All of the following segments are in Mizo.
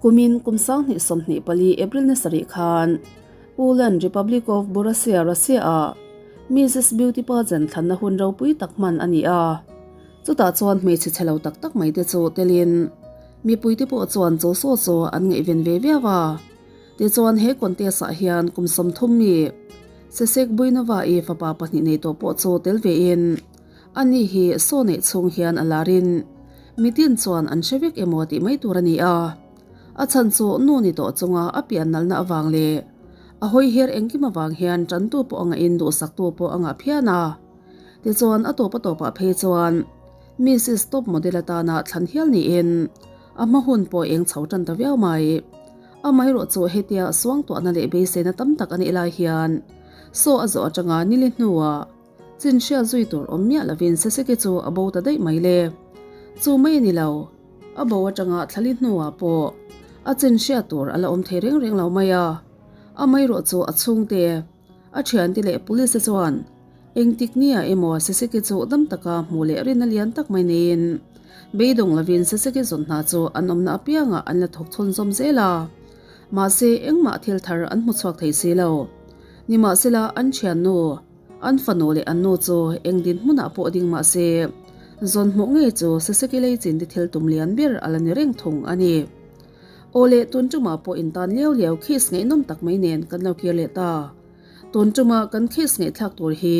Kumin kum 2024 April ni sarih khan Poland Republic of Borussia Russia ah Mrs Beauty Pageant thlanna hun ropui tak hman a ni a. Chutah chuan hmeichhe chhe lo tak tak mai te chu telin mipuite pawh chuan chaw saw chaw an ngaihven ve viau a. Tichuan he contest ah hian kum 30 mi Sesek Buinova-i fapa pahnih nei tawh pawh chu tel vein Ani hi saw neih chhung hian a larin mitin chuan an hre vek emaw tih mai tur a ni a. A chhan chu nu ni tawh chunga a pian nalna avang leh a hawi her engkim avang hian tantu pawh a ngahin duhsaktu pawh a ngah phian a. Tichuan a tawp a tawpah phei chuan Mrs Top Model atana thlan hial niin a hma hun pawh eng chho tan ta viau mai. Amaherawh chu hetia suangtuahna leh beiseina tam tak a nih lai hian saw a zawh atanga nili hnuah Chin hriat zui tur awm miah lovin Seseki chu a bo ta daih mai le. Chu mai a ni lo, a bo atanga thlali hnuah pawh a chin hriat tur a la awm thei reng reng lo mai a. Amaherawh chu a chhungte, a thiante leh police te chuan engtik nia emaw Seseki chu dam taka hmuh leh rinna lian tak mai neiin beidawng lovin Seseki zawn hna chu an awmna apiangah an la thawk chhunzawm zel a. Mahse engmah thil thar an hmu chhuak thei si lo. Nimahsela an thiannu, An fanu leh an nu chu eng dinhmunah pawh ding mah se, zawn hmuh ngei chu Saseki lei chin ti thil tum lian ber a la ni reng thung a ni. Aw le, tun tumah pawh intan liau liau case ngaihnawm tak mai nen kan lo kir leh ta. Tun tuma kan case ngaihthlak tur hi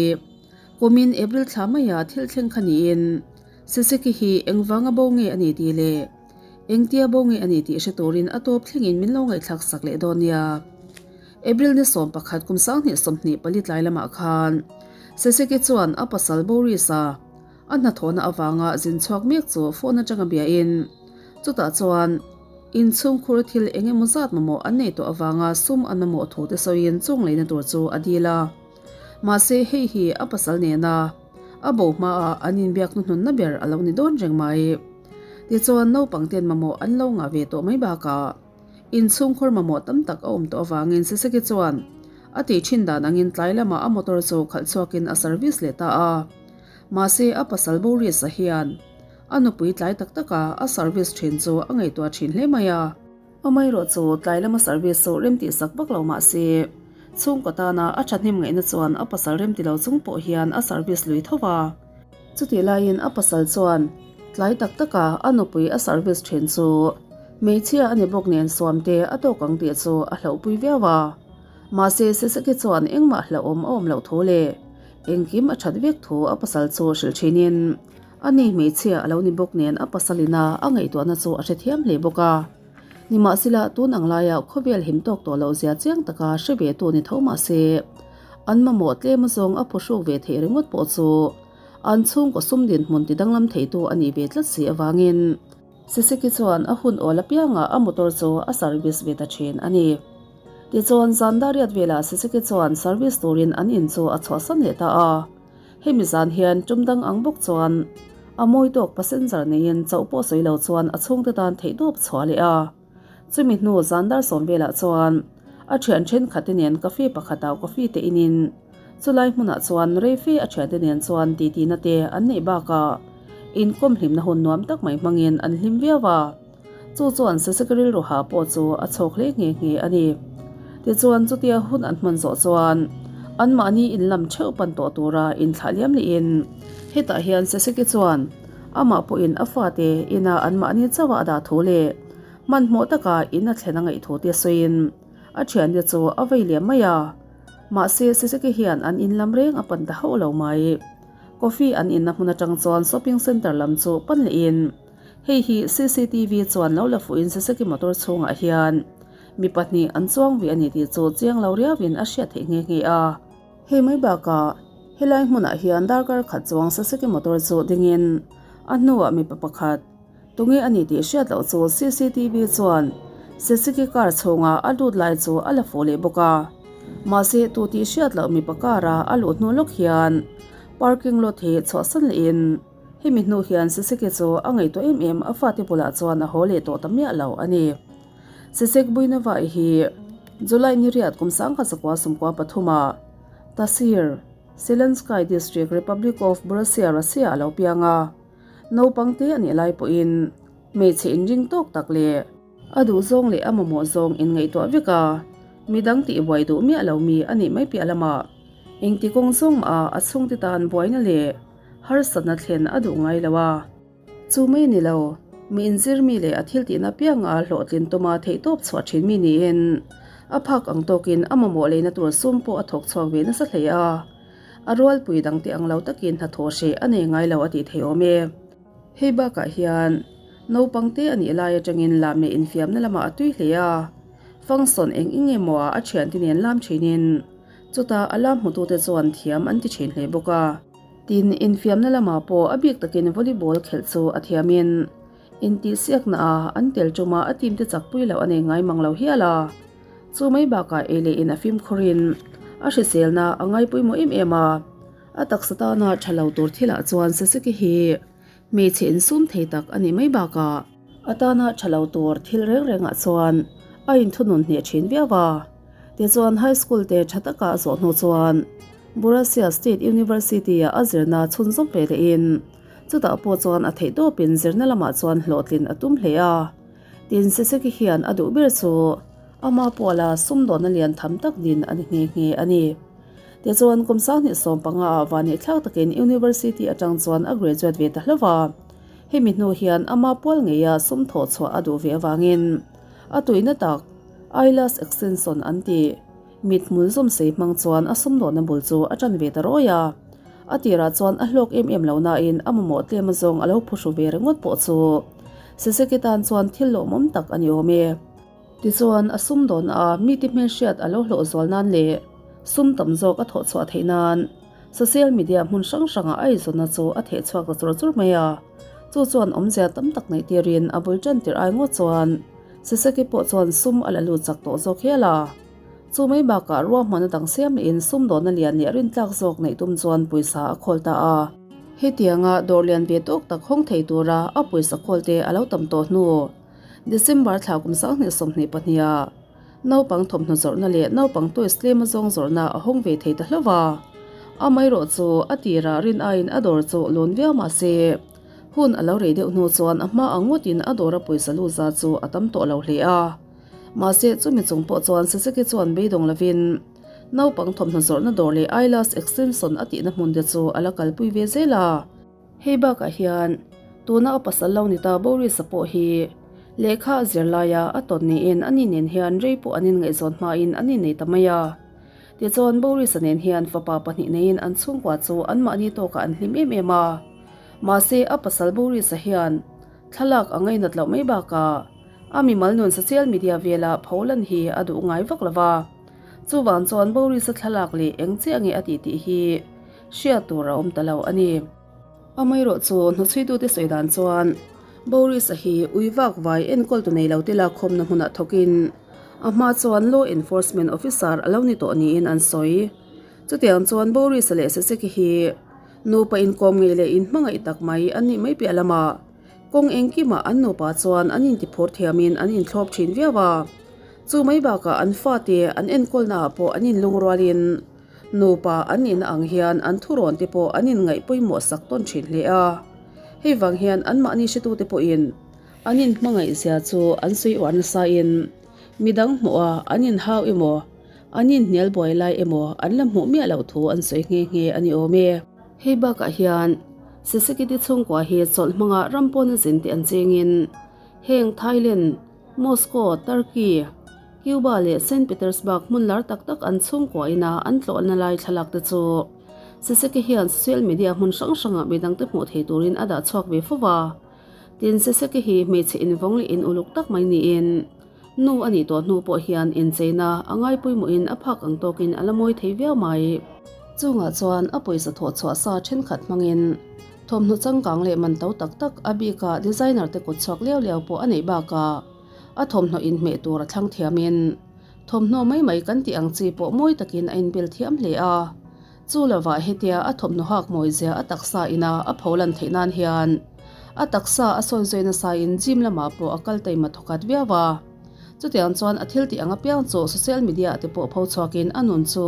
kumin April thla maia thil thleng kha niin Saseki hi engvanga bo nge a ni tih leh engtia bo nge a ni tih hre turin a tawp thlengin min lo ngaihthlak sak leh dawn nia. April ni 11 kum 2024 tlai lamah khan Seseki chuan a pasal Boris-a a hnathawhna avanga zin chhuak mek chu phone atanga biain chutah chuan inchhungkhur thil eng emaw zat mamawh an nei tawh avanga sum an mamawh thu te sawiin chung leina tur chu a dil a. Mahse hei hi a pasal nena a bo hmaah an inbiak hnuhnunna ber a lo ni dawn reng mai. Tichuan naupang ten mamawh an lo ngah ve tawh mai bakah Inchhungkhur mamawh tam tak a awm tawh avangin Sasaki chuan a tih thin dan angin tlai lamah a motor chu khalh chhuakin a service leh ta a. Mahse a pasal Boris-a hian a nupui tlai tak taka a service thin chu a ngaihtuah thin hle mai a. Amaherawh chu tlai lama service chu remtih sak vak lo mah se chhungkaw tana a thahnem ngaihna chuan a pasal remti lo chung pawh hian a service lui tho va. Chutih laiin a pasal chuan tlai tak taka a nupui a service thin chu hmeichhia a ni bawk nen suamte a tawk ang tih chu a hlauhpui viau a. Mahse Seseki chuan engmah hlauhawm a awm loh thu leh engkim a that vek thu a pasal chu hrilh thinin ani hmeichhia a lo ni bawk nen a pasalina a ngaihtuahna chu a hrethiam hle bawk a. Nimahsela tun ang laia khawvel him tawk tawh loh zia chiang taka hre ve tu ni tho mahse an mamawh tlem azawng a phuhruk ve theih ringawt pawh chu an chhungkaw sum dinhmun ti danglam theitu a nih ve tlat si avangin Sisiki chuan a hun awl apiangah a motor chu a service ve ta thin a ni. Tichuan zan dariat velah Sisiki chuan service turin an in chu a chhuahsan leh ta a. Hemi zan hian tum dang ang bawk chuan a mawi tawk passenger neiin chauh pawh sawi lo chuan a chhungte tan theihtawp chhuah leh a. Chumi hnu zan dar sawm velah chuan a thian thenkhatte nen cafe pakhatah coffee te inin chulai hmunah chuan rei fe a thiante nen chuan titina te an neih bakah inkawm hlimna hun nuam tak mai hmangin an hlim viau a. Chu chuan Sasika rilru ha pawh chu a chhawk hle nghe nghe a ni. Tichuan chutia hun an hman zawh chuan anmahni in lam theuh pan tawh tura inthlah liam lehin hetah hian Sasiki chuan amah pawhin a fate ina anmahni chauha a dah thu leh hmanhmawh taka in a thlen a ngaih thu te sawiin a thiante chu a vei liam mai a. Mahse Sasiki hian an in lam reng a pan ta hauh lo mai. Coffee an inna hmun atang chuan shopping centre lam chu pan lehin Hei hi cctv chuan lo la fuhin Sasaki motor chhungah hian mi pahnih an chuang ve a ni tih chu chiang lo riauin a hriat theih nghe nghe a. Hei mai bakah helai hmunah hian darkar khat chuang Sasaki motor chu dingin a hnuah mipa pakhat tunge a ni tih hriat loh chu cctv chuan Sasaki car chhungah a lut lai chu a la fuh leh bawk a. Mahse tu tih hriat loh mipa car a a luh hnu lawk hian parking lot hi chhuahsan lehin Hemi hnu hian Siseki chu a ngaihtuah em em a fate bulah chuan a haw leh tawh ta miah lo a ni. Sisek Buinavai hi July ni riat kum 1993 ah Tasir, Selensky District, Republic of Buryatia, Russia a lo piang a. Naupang te a nih lai pawhin hmeichhe inring tawk tak leh. A duh zawng leh a mamawh zawng inngaihtuah vek a, midang tih buai duh miah lo mi a nih mai piah lamah engti kawng zawng mah a a chhungte tan buaina leh harsatna thlen a duh ngai lo a. Chu mai a ni lo, mi inzir mi leh a thil tihna pianga hlawhtlin tuma theihtawp chhuah thin mi niin a phak ang tawkin a mamawh leina tur sum pawh a thawk chhuak ve nasa hle a. A rualpui dangte ang lo takin hnathawh hreh a nei ngai lo a tih theih awm e. Hei bakah hian naupang te a nih lai atangin lam leh infiamna lamah a tui hle a, function eng eng emaw ah a thiante nen lam thinin chutah a lam hmutute chuan thiam an ti thin hle bawk a. Tin, infiamna lamah pawh a bik takin volleyball khelh chu a thiamin intihsiakna ah an tel tuma a team te chakpui loh a nei ngai mang lo hial a. Chu mai bakah ei leh in a fimkhurin a hriselna a ngai pawimawh em em a. A taksa tana tha lo tur thilah chuan Saseki hi hmeichhe insum thei tak a nih mai bakah a tana tha lo tur thil reng rengah chuan a inthunun hneh thin viau a. Tichuan high school te tha taka a zawh hnu chuan Borussia State University-ah a zirna chhunzawm ve lehin chutah pawh chuan a theihtawpin zirna lamah chuan hlawhtlin a tum hle a. Tin Saseki hian a duh ber chu ama puala sumdawnna lian tham tak din a ni nghe nghe a ni. Tichuan, kum 2015 ah vannehthlak takin University atang chuan a graduate ve ta hlauh a. Hemi hnu hian ama pual ngeia sum thawh chhuah a duh ve avangin a tuihna tak eyelash extension an tih mit hmul zawm sei hmang chuan a sumdawnna bul chu a tan ve ta rawi a. A tirah chuan a hlawk em em lo nain a mamawh tlem azawng a lo phuhru ve ringawt pawh chu Seseki tan chuan thil lawmawm tak a ni awm e. Tichuan, a sum dawnna a mite hmelhriat a lo hlawh zual nan leh sum tam zawk a thawh chhuah theih nan social media hmun hrang hrangah a eizawnna chu a theh chhuak ta chur chur mai a. Chu chuan awmzia tam tak neih tirin a bul tan tirh ai ngawt chuan Sisaki pawh chuan sum a la lut chak tawh zawk hial a. Chu mai bakah ruahmanna dang siam lehin sum dawnna lian leh rintlak zawk neih tum chuan pawisa a khawl ta a. Hetianga dawr lian ve tawk tak hawng thei tura a pawisa khawlte a lo tam tawh hnu December thla kum 2022 ah naupang thawmhnaw zawrhna leh naupang toys tlem azawng zawrhna a hawng ve thei ta hlauh a. Amaherawh chu a tirah rin aiin a dawr chu lawn viau mah se, hun a lo rei deuh hnu chuan a hma ang ngawtin a dawra pawisa lu za chu a tam tawh lo hle a. Mahse chumi chung pawh chuan Saseki chuan beidawng lovin naupang thawmhnaw zawrhna dawr leh eyelash extension a tihna hmun te chu a la kalpui ve zel a. Hei bakah hian tuna a pasal lo ni ta Boris-a pawh hi lehkha a zir laia a tawn niin ani nen hian rei pawh an inngaihzawn hmain an innei ta mai a. Tichuan Boris-a nen hian fapa pahnih neiin an chhungkua chu anmahni tawkah an hlim em em a. Mahse a pasal Boris-a hian thlalak a ngainat loh mai bakah a mimal nun social media vela pholan hi a duh ngai vak lo va. Chuvang chuan Boris-a thlalak leh eng chiah nge a tih tih hi Hriat tur a awm ta lo a ni. Amaherawh chu hnuchhuitute sawi dan chuan Boris-a hi ui vak vai enkawltu nei lo te lakkhawmna hmunah thawkin a hma chuan law enforcement officer a lo ni tawh niin an sawi. Chutiang chuan Boris-a leh Saseki hi nupa inkawm ngei leh inhmangaih tak mai an nih mai piah lamah kawng engkimah an nupa chuan an intiphur thiamin an inthlawp thin viau a. Chu mai bakah an fate an enkawlnaah pawh an inlungrualin Nupa an nihna ang hian an thurawn te pawh an inngaih pawimawh sak tawn thin hle a. Hei vang hian anmahni hretute pawhin an inhmangaih zia chu an sawi uar nasain midang hmuh a an inhau emaw, an inhnial buai lai emaw an la hmuh miah loh thu an sawi nghe nghe a ni awm e. Hei bakah hian Sisekiti chhungkua hi chawlh hmanga ram pawna zin te an chengin heng Thailand, Moscow, Turkey, Cuba leh Saint Petersburg hmun lar tak tak an chhungkua ina an tlawhna lai thlalak te chu Seseke hian social media hmun hrang hrangah midangte hmuh thei turin a dah chhuak ve fo va. Tin, Seseke hi hmeichhe invawng leh in uluk tak mai niin nu a nih tawh hnu pawh hian incheina a ngai pawimawhin a phak ang tawkin a la mawi thei viau mai. Chungah chuan a pawisa thawh chhuah sa thenkhat hmangin thawmhnaw changkang leh man to tak tak a bika designer te kut chhuak liau liau pawh a neih bakah A thawmhnaw inhmeh tur a thlang thiamin thawmhnaw mai mai kan tih ang chi pawh mawi takin a inbel thiam hle a. Chu lovah hetia a thawmhnaw hak mawizia a taksa ina a pholan theih nan hian a taksa a sawi zui nasain gym lamah pawh a kal taima thawkhat viau a. Chutiang chuan a thil tih ang apiang chu social media ah te pawh pho chhuakin a nun chu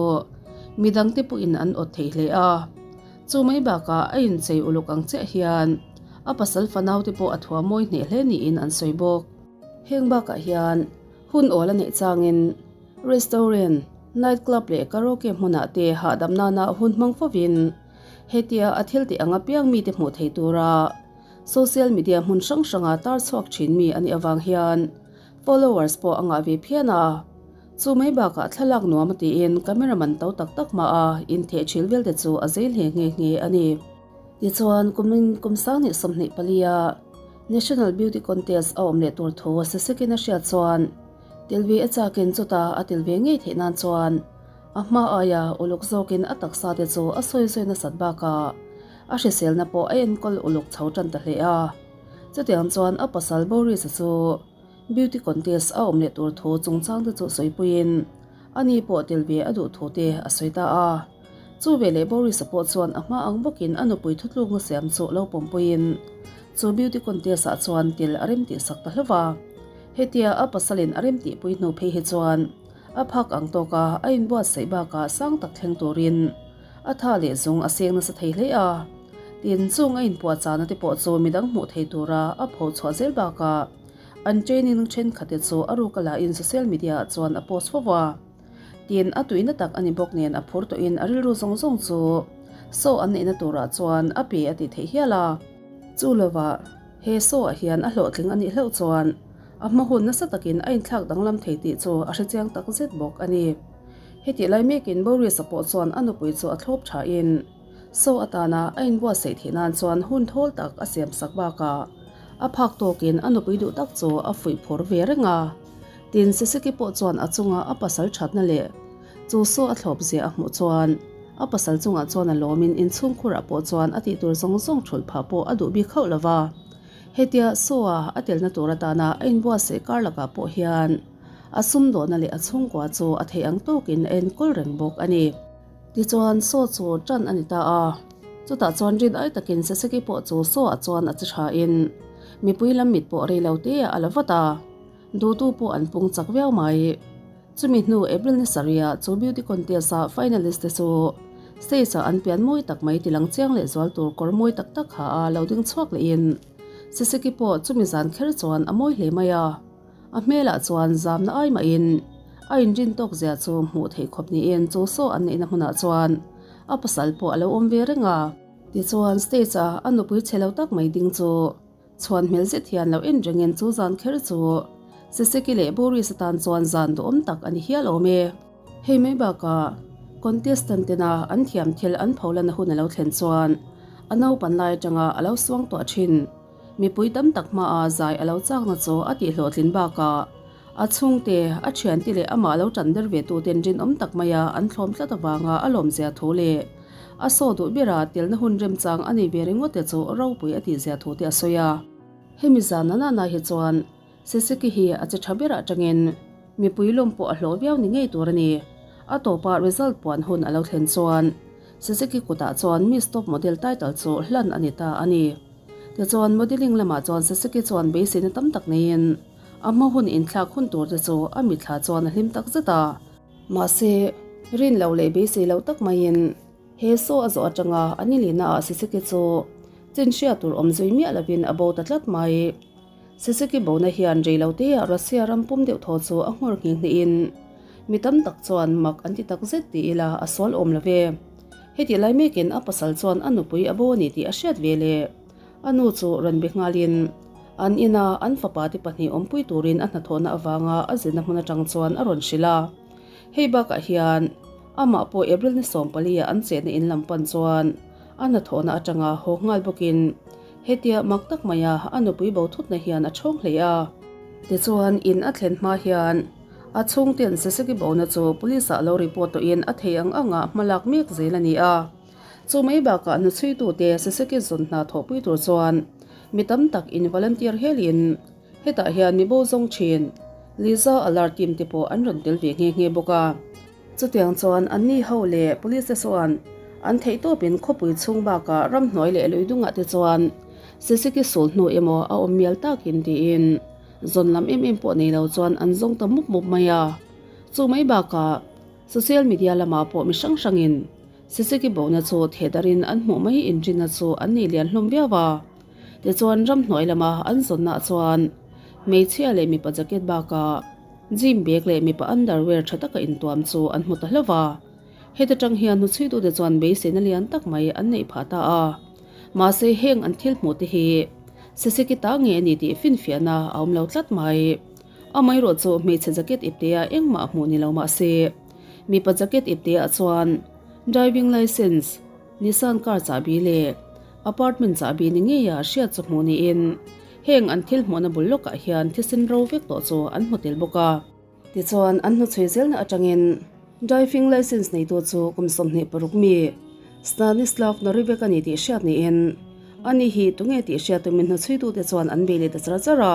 midangte pawhin an awt thei hle a. Chu mai bakah a inchei uluk ang chiah hian a pasal fanau te pawh a thuam mawi hneh hle niin an sawi bawk. Heng bakah hian hun awl a neih changin restaurant, night club leh karaoke hmunah te hahdam nana hun hmang fovin hetia a thil tih ang apiang mite hmuh thei tura social media hmun hrang hranga tar chhuak thin mi a nih avang hian followers pawh a ngah ve phian a. Chu mai bakah thlalak nuam a tiin cameraman to tak tak mah a intheh thil vel te chu a zei hle nghe nghe a ni. Tichuan, kumin kum sang hnih 24 a National Beauty Contest a awm leh tur thu Sesekin a hriat chuan tel ve a chakin chutah a tel ve ngei theih nan chuan a hma aia uluk zawkin a taksa te chu a sawi zui nasat bakah a hriselna pawh a enkawl uluk chho tan ta hle a. Chutiang chuan a pasal Boris-a chu Beauty Contest a awm leh tur thu chungchang te chu sawipuiin ani pawh tel ve a duh thu te a sawi ta a. Chu veleh Boris-a pawh chuan a hma ang bawkin a nupui thutlukna siam chu lo pawmpuiin chu beauty contest ah chuan tel a rem tih sak ta hlauh a. Hetia a pasalin a rem tihpui hnu phei hi chuan a phak ang tawka a inbuatsaih bakah sang tak thleng turin a tha leh zung a seng nasa thei hle a. Tin, chung a inpuahchahna te pawh chu midang hmuh thei tura a pho chhuah zel bakah an training thenkhat te chu a ruk a lahin social media ah chuan a post fo va. Tin, a tuina tak a ni bawk nen a phur tawhin a rilru zawng zawng chu saw an neihna turah chuan a pe a tih theih hial a. Chu lovah, he saw ah hian a hlawhtling a nih hlauh chuan a hma hun nasa takin a inthlak danglam thei tih chu a hrechiang tak zet bawk a ni. Hetih lai mekin Boris-a pawh chuan a nupui chu a thlawp thain saw atana a inbuatsaih theih nan chuan hun thawl tak a siam sak bakah a phak tawkin a nupui duh tak chu a fuih phur ve reng a. Tin, Siseki pawh chuan a chunga a pasal thatna leh chu saw a thlawp zia a hmuh chuan a pasal chungah chuan a lawmin inchhungkhurah pawh chuan a tihtur zawng zawng thulh phah pawh a duh bik hauh lo va. Hetia saw-a a telna tur atana a inbuatsaih kar lakah pawh hian a sumdawhna leh a chhungkua chu a theih ang tawkin a enkawl reng bawk a ni. Tichuan, saw chu tan a ni ta a. Chutah chuan rin ai takin Siseki pawh chu saw-ah chuan a che thain mipui lam mit pawh rei lo te-ah a la vat a. Duhtu pawh an pung chak viau mai. Chumi hnu April ni sarih ah chu beauty contest ah finalist te chu stage ah an pian mawi tak mai tilang chiang leh zual tur kawr mawi tak tak ha a lo ding chhuak leh in Siseki pawh chumi zan kher chuan a mawi hle mai a. A hmel ah chuan zamna ai mah in a inrin tawk zia chu hmuh theih khawp niin chu saw an neihna hmunah chuan a pasal pawh a lo awm ve reng a. Tichuan stage ah a nupui chhe lo tak mai ding chu Chhuan hmel zet hian lo en rengin chu zan kher chu Siseki leh Boris atan chuan zan duhawm tak a ni hial awm e. Hei mai bakah contestant tena an thiam thil an pholana hun a lo thlen chuan a naupan lai atanga a lo suang tuah thin. Mipui tam tak hmaah zai a lo chakna chu a tihhlawhtlin bakah a chhungte, a thiante leh amah lo tan der ve tuten rinawm tak maia an thlawm tlat avanga a lawmzia thu leh A saw duh bera telna hun remchang a nei ve ringawt te chu ropui a tihzia thu te a sawi a. Hemi zan nana na hi chuan Sisiki hi a che tha berah atangin mipui lawm pawh a hlawh viau ni ngei tur a ni. A tawpa result puan hun a lo thlen chuan Sisiki kutah chuan Miss Top Model title chu hlan a ni ta a ni. Tichuan modelling lamah chuan Sisiki chuan beiseina tam tak neiin a hma hun inthlak hun tur te chu a mitthla chuan a hlim tak zet a. Mahse, rin lo leh beisei lo tak maiin he saw a zawh atanga a ni lihna ah Siseki chu chin hriat tur awm zui miah lovin a bo ta tlat mai. Siseki bona hian rei lo te ah Russia ram pum deuh thaw chu a nghawr nghing hnihin mi tam tak chuan mak an ti tak zet ti ila a sual awm lo ve. Hetih lai mekin a pasal chuan a nupui a bo a ni tih a hriat ve leh a nu chu rawn be nghalin An ina an fapa te pahnih awmpui turin a hnathawhna avanga a zirna hmun atang chuan a rawn hrilh a. Hei bakah hian amah pawh April ni 14 ah an chetna in lam pan chuan a hnathawhna atanga haw nghal bawkin hetia mak tak maia a nupui bo thutna hian a chhawng hle a. Tichuan in a thlen hma hian a chhungten Sasaki bona chu police ah lo report tawhin a thei ang anga hmalak mek zel a ni a. Chu mai bakah hnuchhuitute Sasaki zawn hna thawhpui tur chuan Mi tam tak in volunteer hialin hetah hian mi bo zawng thin. Liza Alert team te pawh an rawn tel ve nghe nghe bawk a. Chutiang chuan anni ho leh police te chuan an theihtawpin khawpui chhung bakah ramhnuai leh luidungah te chuan Sisiki sul hnu emaw a awm mial takin tiin zawn lam em em pawh nei lo chuan an zawng ta mup mup mai a. Chu mai bakah social media lamah pawh mi hrang hrangin Sisiki bona chu thehdarin an hmuh mai inrinna chu an nei lian hlawm viau a. Tichuan ramhnuai lama an zawnnaah chuan Hmeichhia leh mipa jacket bakah gym bag leh mipa underwear tha taka intuam chu an hmu ta hlauh va. Heta tang hian hnuchhuitute chuan beiseina lian tak mai an neih phah ta a. Mahse heng an thil hmuh te hi Seseki ta nge a ni tih finfiahna a awm lo tlat mai. Amaherawh chu hmeichhe jacket iptea engmah hmuh ni lo mahse mipa jacket ipteah chuan driving licence, Nissan car chahbi leh apartment chahbi ni ngeia hriat chu hmuh niin heng an thil hmuhna bul lawkah hian thisen ro vek tawh chu an hmu tel bawk a. Tichuan an hnuchhui zelna atangin driving licence neitu chu kum 26 mi Stanislav Norivek a ni tih hriat niin ani hi tunge tih hriat tumin hnuchhuitute chuan an bei leh ta char char a.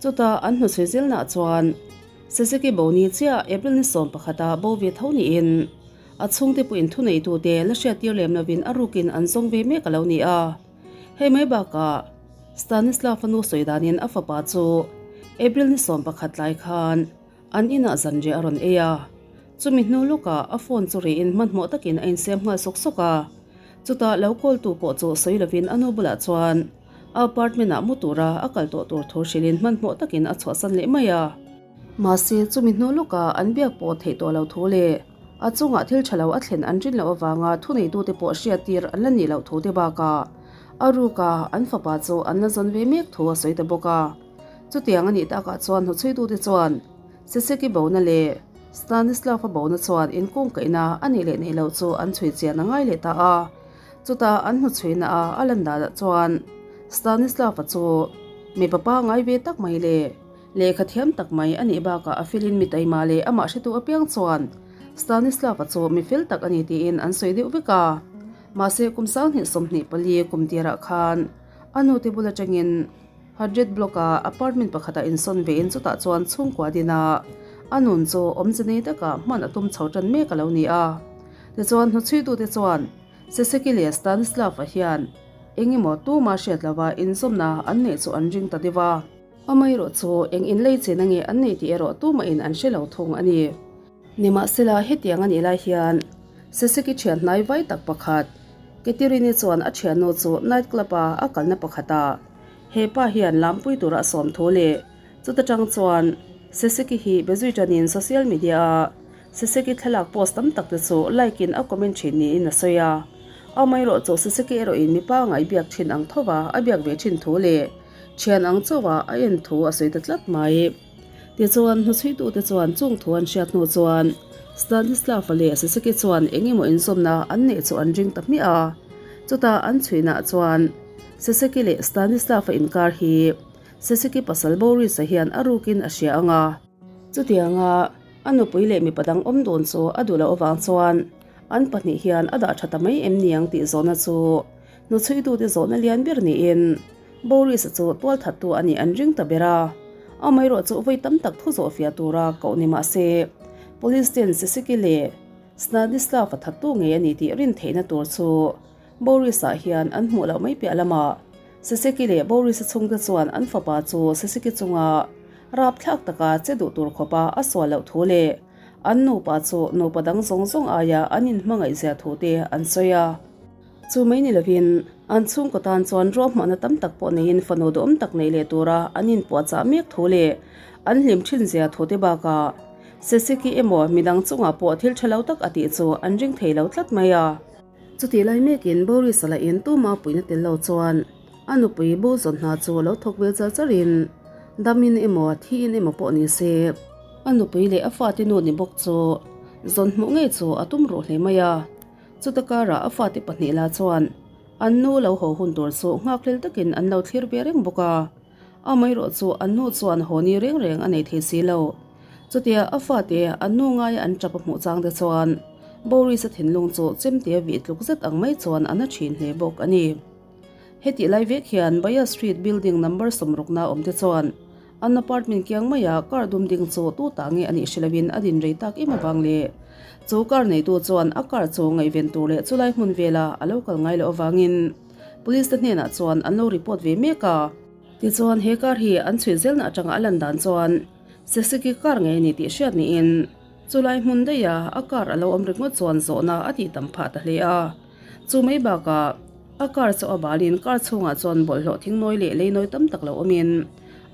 Chutah an hnuchhui zelnaah chuan Seseki Boni chiah April ni 11 ah bo ve tho niin A chhungte pawhin thuneitute la hriattir lem lovin a rukin an zawng ve mek a lo ni a. Hei mai bakah Stanislav a nu sawi danin a fapa chu April ni 11 tlai khan an inah zanriah a rawn ei a. Chumi hnu lawkah a phone chu riin hmanhmawh takin a insiam nghal sawk sawk a. Chutah lo call tu pawh chu sawi lovin a nu bulah chuan a apartment-ah mu tura a kal tawh tur thu hrilhin hmanhmawh takin a chhuahsan leh mai a. Mahse chumi hnu lawkah an biak pawh theih tawh lo thu leh A chungah thil tha lo a thlen an rin loh avanga thuneitute pawh hriattir an la nih loh thu te bakah a ruka an fapa chu an la zawn ve mek thu a sawi ta bawk a. Chutiang a nih takah chuan hnuchhuitute chuan Seseki bona leh Stanislav-a bona chuan inkungkaihna a nih leh neih loh chu an chhui chian a ngai leh ta a. Chutah an hnuchhuina a a lan danah chuan Stanislav-a chu mipa pangngai ve tak mai leh Lehkha thiam tak mai a nih bakah a felin mi taima leh amah hretu apiang chuan Stanislav-a chu mi fel tak a ni tiin an sawi deuh vek a. Mahse kum 2024 kum tirah khan a nute bul atangin Hadret Block-a apartment pakhatah insawn vein chutah chuan chhungkua dina a nun chu awmze nei taka hman a tum chho tan mek a lo ni a. Tichuan hnuchhuitute chuan Seseki leh Stanislav-a hian eng emaw tuma hriat lova inzawmna an neih chu an ring ta deuh a. Amaherawh chu eng inlei chena nge an nei tih erawh tumahin an hre lo thung a ni. Nimahsela, hetiang a nih lai hian Seseki thian hnai vai tak pakhat, Ketirini chuan a thiannu chu night club-a a kalna pakhatah he pa hian lampui tura a sawm thu leh chuta tang chuan Seseki hi be zui tanin social media-a Seseki thlalak post tam tak te chu like-in a comment thin niin a sawi a. Amaherawh chu Seseki erawhin mipa ngaihbiak thin ang thova a biak ve thin thu leh Thian ang chauh a a en thu a sawi ta tlat mai. Tichuan, hnuchhuitute chuan chung thu an hriat hnu chuan Stanislav-a leh Sasaki chuan eng emaw inzawmna an neih chu an ring ta hmiah a. Chutah an chhuihnaah chuan Sasaki leh Stanislav-a inkar hi Sasaki pasal Boris-a hian a rukin a hria ang a. Chutianga a nupui leh mipa dang awm dun chu a duh loh avang chuan an pahnih hian a dah tha ta mai em niang tih zawhna chu hnuchhuitute zawhna lian ber niin Boris-a chu tualthattu a nih an ring ta ber a, amaherawh chu vawi tam tak thu zawhfiah tura koh ni mah se, Police ten Sisiki leh Snadislav-a thattu ngei a ni tih rin theihna tur chu Boris-a hian an hmuh loh mai piah lamah Sisiki leh Boris-a chhungte chuan an fapa chu Sisiki chunga rapthlak taka che duh tur khawpa a sual loh thu leh an nupa chu nupa dang zawng zawng aia an inhmangaihzia thu te an sawi a. Chu mai ni lovin, an chhungkaw tan chuan ruahmanna tam tak pawh neiin fanu duhawm tak neih leh tura an inpuahchah mek thu leh an hlim thin zia thu te bakah Seseki emaw midang chungah pawh thil tha lo tak a tih chu an ring thei lo tlat mai a. Chutih lai mekin Boris a lahin tuma puihna tel lo chuan a nupui bo zawn hna chu lo thawk ve char charin damin emaw thiin emaw pawh ni se a nupui leh a fate nu ni bawk chu zawn hmuh ngei chu a tum ruh hle mai a. Chuta karah a fate pahnih lah chuan an nu lo haw hun tur chu nghakhlel takin an lo thlir ve reng bawk a. Amaherawh chu an nu chuan haw ni reng reng a nei thei si lo. Chutia a fate an nu ngaia an tap a hmuh chang te chuan Boris-a thinlung chu chemte vih tluk zet ang mai chuan a na thin hle bawk a ni. Hetih lai vek hian Baya Street building number 60 na awm te chuan an apartment kiang maia car dum ding chu tu ta nge a nih hre loin a din rei tak em avang leh chu car neitu chuan a car chu ngaihven tur leh chulai hmun vela a lo kal ngai loh avangin police te hnenah chuan an lo report ve mek a. Tichuan he car hi an chhui zelna atanga a lan dan chuan Seseki car ngei a ni tih hriat niin chulai hmun daiha a car a lo awm ringawt chuan zawhna a tih tam phah ta hle a. Chu mai bakah a car chu a balin car chhungah chuan bawlhhlawh thingnawi leh leinawi tam tak lo awmin.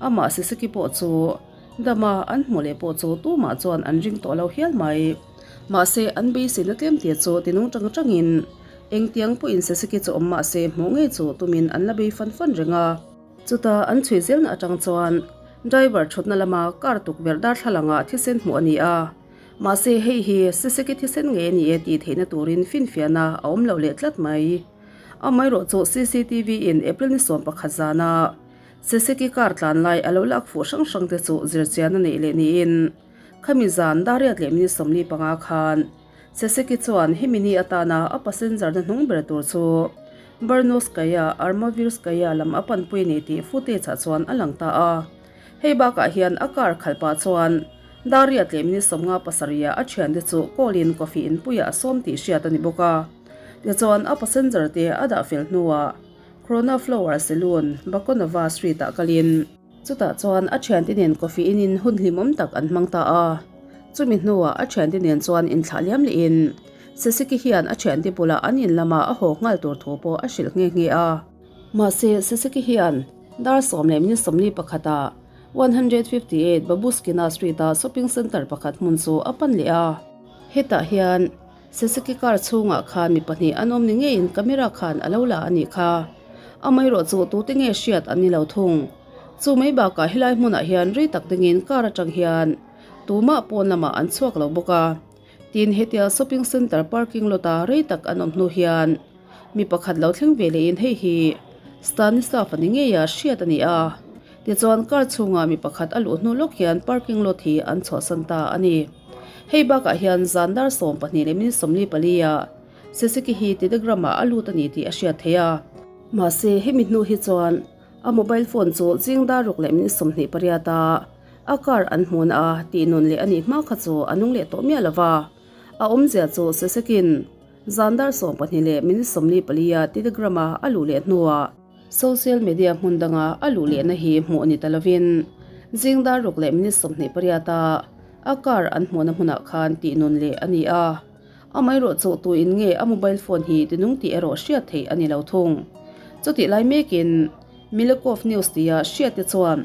Amah Siseki pawh chu dama an hmuh leh pawh chu tumah chuan an ring tawh lo hial mai. Mahse, an beiseina tlemte chu tinung tang tangin engtiang pawhin Siseki chu awm mahse hmuh ngei chu tumin an la bei fan fan reng a. Chuta an chhui zelna atang chuan driver thutna lama car tukverh darthlalangah thisen hmuh a ni a. Mahse, hei hi Siseki thisen ngei a ni e tih theihna turin finfiahna a awm lo leh tlat mai. Amaherawhchu cctv in April ni 11 zana Siseki car tlan lai a lo lak fuh hrang hrang te chu zirchian a neih leh niin khami zan dariat leh minute 45 khan Siseki chuan hemi ni atana a passenger na hnung ber tur chu Barnoskaya Armavirskaya lam a panpui a ni tih footage ah chuan a lang ta a. Hei bakah hian a car khalh pah chuan Dariat leh minute 57 ah a thiante chu call in coffee inpuiah a sawm tih hriat a ni bawk a. Tichuan a passenger te a dah fel hnuah Corona Flower Saloon, Bakonova Street ah kalin chutah chuan a thiante nen coffee in in hun hlimawm tak an hmang ta a. Chumi hnuah a thiante nen chuan inthlah liam lehin Seseki hian a thiante bulah an in lamah a haw nghal tur thu pawh a hrilh nghe nghe a. Mahse Seseki hian dar sawm leh minute 41 ah 158 Babuskina Street a shopping centre pakhat hmun chu a pan leh a. Hetah hian Seseki car chhungah khan mi pahnih an awm ni ngeiin camera khan a lo la a nih kha. Amaherawhchu tute nge hriat an ni lo thung. Chu mai bakah helai hmunah hian rei tak dingin car atang hian tumah pawn lamah an chhuak lo bawk a. Tin, hetia shopping centre parking lot a rei tak an awm hnu hian mi pakhat lo thleng ve lehin hei hi Stanislav a ni ngei a hriat a ni a. Tichuan car chhungah mi pakhat a luh hnu lawk hian parking lot hi an chhuahsan ta a ni. Hei bakah hian zan dar 12 leh minute 44 ah Seseki hi Telegram ah a lut a ni tih a hriat theih a. Mahse hemi hnu hi chuan a mobile phone chu zing dar ruk leh minute 28 ah a car an hmun a tih nun leh a nih hma kha chu a nung leh tawh miah lova. A awmzia chu Sesekin zan dar 12 leh minute 44 ah Telegram a a luh leh hnuah social media hmun danga a luh lehna hi hmuh a ni ta lovin zing dar ruk leh minute 28 ah a car an hmuhna hmunah khan tih nun leh a ni a. Amaherawhchu tuin nge a mobile phone hi tinung tih erawh hriat theih a ni lo thung. Chutih lai mekin Milekov News tia hriat te chuan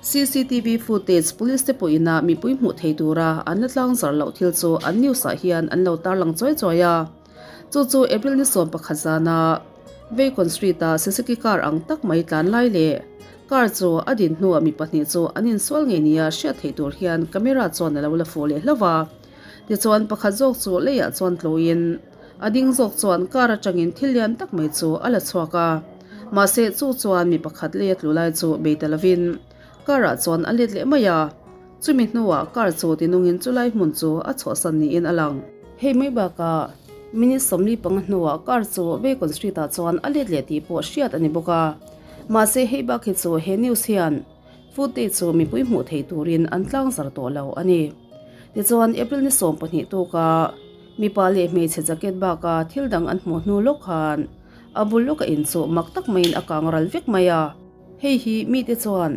cctv footage police te pawhin a mipui hmuh thei tura an la tlang zar loh thil chu an news ah hian an lo tarlang chawi chawi a. Chu chu April ni 11 zana Vacon Street a Suzuki car ang tak mai tlan lai leh car chu a din hnuah mi pahnih chu an insual ngei nia hriat theih tur hian camera chuan a lo la fuh leh hlauh a. Tichuan pakhat zawk chu leiah chuan tluin a ding zawk chuan car atangin thil lian tak mai chu a la chhuak a. Mahse chu chuan mi pakhat lei a tlu lai chu bei ta lovin car ah chuan a let leh mai a. Chumi hnuah car chu tinungin chulai hmun chu a chhuahsan niin a lang. Hei mai bakah minute 45 hnuah car chu Bacon Street ah chuan a let leh tih pawh hriat a ni bawk a. Mahse hei bak hi chu he news hian footage chu mipui hmuh theih turin an tlangzar tawh lo a ni. Tichuan April ni 12 tuka mipa leh hmeichhe jacket baka thil dang an hmuh hnu lawk khan a bul lawka in chu mak tak maiin a kang ral vek mai a. Hei hi mite chuan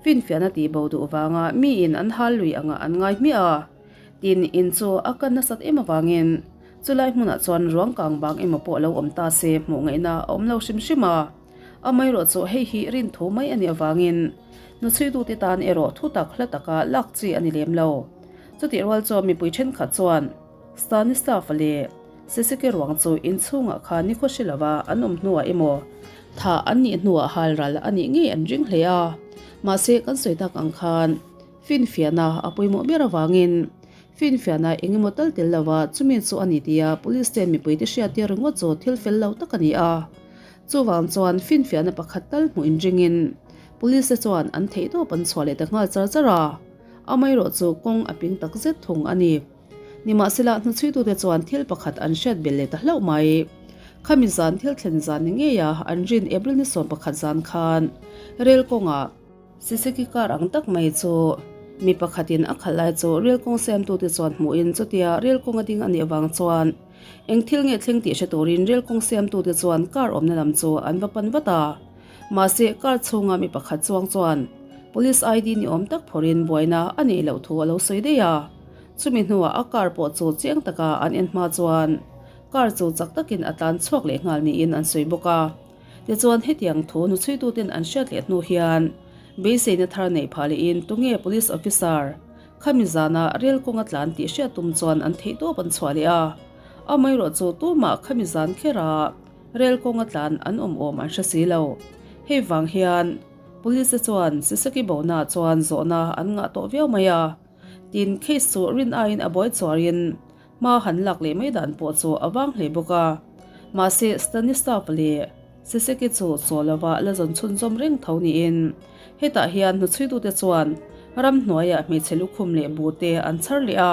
finfiahna tih bo duh vanga miin an hal lui angah an ngai hmiah a. Tin, in chu a kan nasat em avangin chulai hmunah chuan ruang kang bang emaw pawh lo awm ta se hmuh ngaihna a awm lo hrim hrim a. Amaherawh chu hei hi rin thu mai a nih avangin hnuchhuitute tan erawh thu tak hla taka lak chi a ni lem lo. Chutih rual chuan mipui thenkhat chuan Stanislav-a leh Seseke ruang chu inchhungah khan nikhaw hre lova an awm hnuah emaw thah an nih hnuah hal ral a nih ngei an ring hle a. Mahse kan sawi tak ang khan finfiahna a pawimawh ber avangin finfiahna eng emaw tal tel lova chumi chu a ni tia police ten mipuite hriattir ringawt chu thil fel lo tak a ni a. Chuvang chuan finfiahna pakhat tal hmuh inringin police te chuan an theihtawp an chhuah leh ta nghal char char a, amaherawhchu kawng a ping tak zet thung a ni. Nimahsela hnuchhuitute chuan thil pakhat an hriat belh leh ta hlauh mai. Khami zan thil thlen zan ni ngei a an rin April ni 11 zan khan rel kawngah Siseki car ang tak mai chu mi pakhatin a khalh lai chu rel kawng siamtute chuan hmuhin chutia rel kawng a ding a nih avang chuan eng thil nge thleng tih hre turin rel kawng siamtute chuan car awmna lam chu an va pan vat a. Mahse car chhunga mi pakhat chuang chuan police ID ni awm tak phawrhin buaina a neih loh thu a lo sawi daih a. Chumi hnuah a car pawh chu chiang taka an en hma chuan car chu chak takin a tlan chhuak leh nghal niin an sawi bawk a. Tichuan hetiang thu hnuchhuituten an hriat leh hnu hian Beiseina thar neih phah lehin tunge police officer khami zana rel kawnga tlan tih hriat tum chuan an theihtawp an chhuah leh a. Amaherawhchu tumah khami zan khera rel kawnga tlan an awm awm an hre si lo. Hei vang hian police te chuan Sisaki bona chuan zawhna an ngah tawh viau mai a. Tin, case chu rin aiin a buai chuarin Hma han lak leh mai dan pawh chu a vang hle bawk a. Mahse, Stanislav leh Siseki chu chaw lova la zawn chhunzawm reng tho niin hetah hian hnuchhuitute chuan ramhnuaiah hmeichhe lukhum leh bu te an chhar leh a.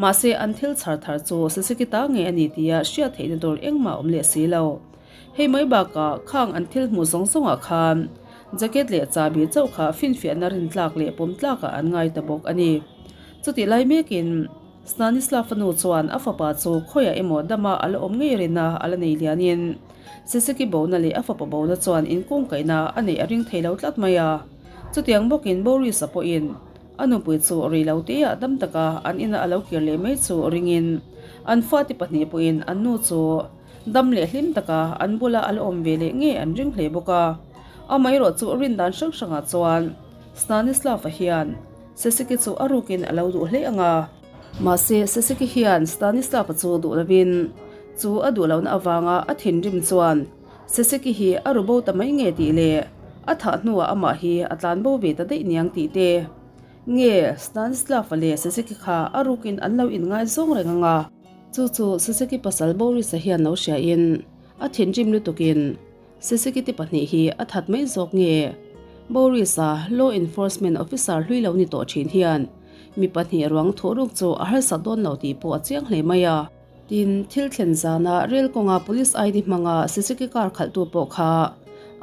Mahse, an thil chhar thar chu Siseki ta ngei a ni tia hriat theihna tur engmah a awm leh si lo. Hei mai bakah khang an thil hmuh zawng zawngah khan jacket leh chahbi chauh kha finfiahna rintlak leh pawmtlakah an ngai ta bawk a ni. Chutih lai mekin. Stanislav fanu chuan a fapa chu khawiah emaw dama a la awm ngei rin a, a la nei lianin Sisiki bona leh a fapa bona chuan inkungkaihna a neih a ring thei lo tlat mai a. Chutiang bawkin Boris-a pawhin a nupui chu rei lo teah dam taka an ina a lo kir leh mai chu ringin an fate pahnih pawhin an nu chu dam leh hlim taka an bula a la awm ve leh ngei an ring hle bawk a. Amaherawh chu rin dan hrang hrangah chuan Stanislav-a hian Seseki chu a rukin a lo duh hle ang a. Mahse, Seseki hian Stanislav-a chu duh lovin, chu a duh lohna avanga a thinrim chuan Seseki hi a ru bo ta mai nge tih leh a thah hnuah amah hi a tlan bo ve ta daih niang tih te nge Stanislav-a leh Seseki kha a rukin an lo inngaizawng reng ang a. Chu chu Seseki pasal Boris-a hian lo hriain a thinrim lutukin Seseki te pahnih hi a that mai zawk nge? Boris-a law enforcement officer hlui lo ni tawh thin hian mi pahnih ruang thuh ruk chu a harsat dawn lo tih pawh a chiang hle mai a. Tin, thil thlen zana rel kawnga police ID hmanga Seseki car khalhtu pawh kha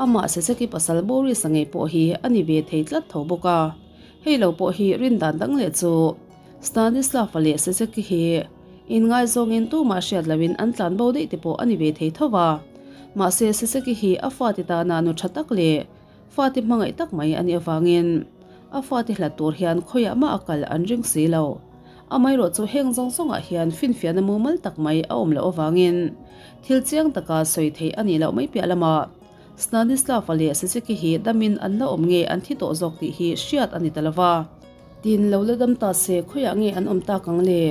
amah Seseki pasal Boris-a ngei pawh hi a ni ve thei tlat tho bawk a. Hei lo pawh hi rindan dang leh chu Stanislav-a leh Seseki hi Inngaizawngin tumah hriat loin an tlan bo daih te pawh a ni ve thei tho va. Mahse, Siseki hi a fate tana nu tha tak leh fate hmangaih tak mai a nih avangin a fate hlat tur hian khawiah mah a kal an ring si lo. Amaherawh chu heng zawng zawngah hian finfiahna mumal tak mai a awm loh avangin thil chiang taka sawi theih a nih loh mai piah lamah Stanislav-a leh Siseki hi damin an la awm nge an thi tawh zawk tih hi hriat a ni ta lo va. Tin, lo la dam ta se khawiah nge an awm tak ang le?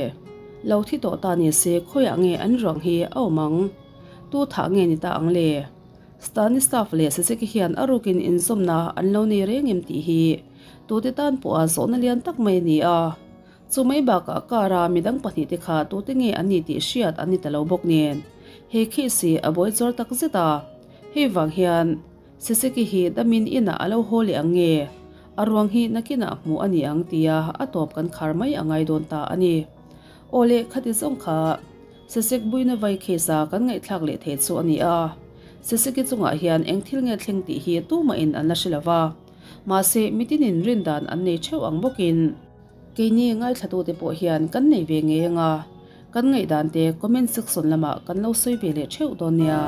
Lo thi tawh ta ni se khawiah nge an ruang hi a awm ang? Tu thah nge ni ta ang le? Stanislav leh Saseki hian a rukin inzawmna an lo nei reng em tih hi tute tan pawha zawhna lian tak mai a ni a. Chu mai bakah car-a midang pahnihte kha tute nge an ni tih hriat an ni ta lo bawk nen he case hi a buai chawr tak zet a. Hei vang hian Siseki hi damin inah a lo haw leh ang nge? A ruang hi nakinah hmuh a ni ang tia a tawp kan khar mai a ngai dawn ta a ni. Aw le, khati zawng kha Sisek buina vai case a kan ngaihthlak leh thei chu a ni a. Siseki chungah hian eng thil nge thleng tih hi tumahin an la hre lo va. Mahse, mitinin rindan an nei theuh ang bawkin. Keini ngaithlatute pawh hian kan nei ve ngei anga kan ngaihdan te comment section lamah kan lo sawi ve leh theuh dawn nia.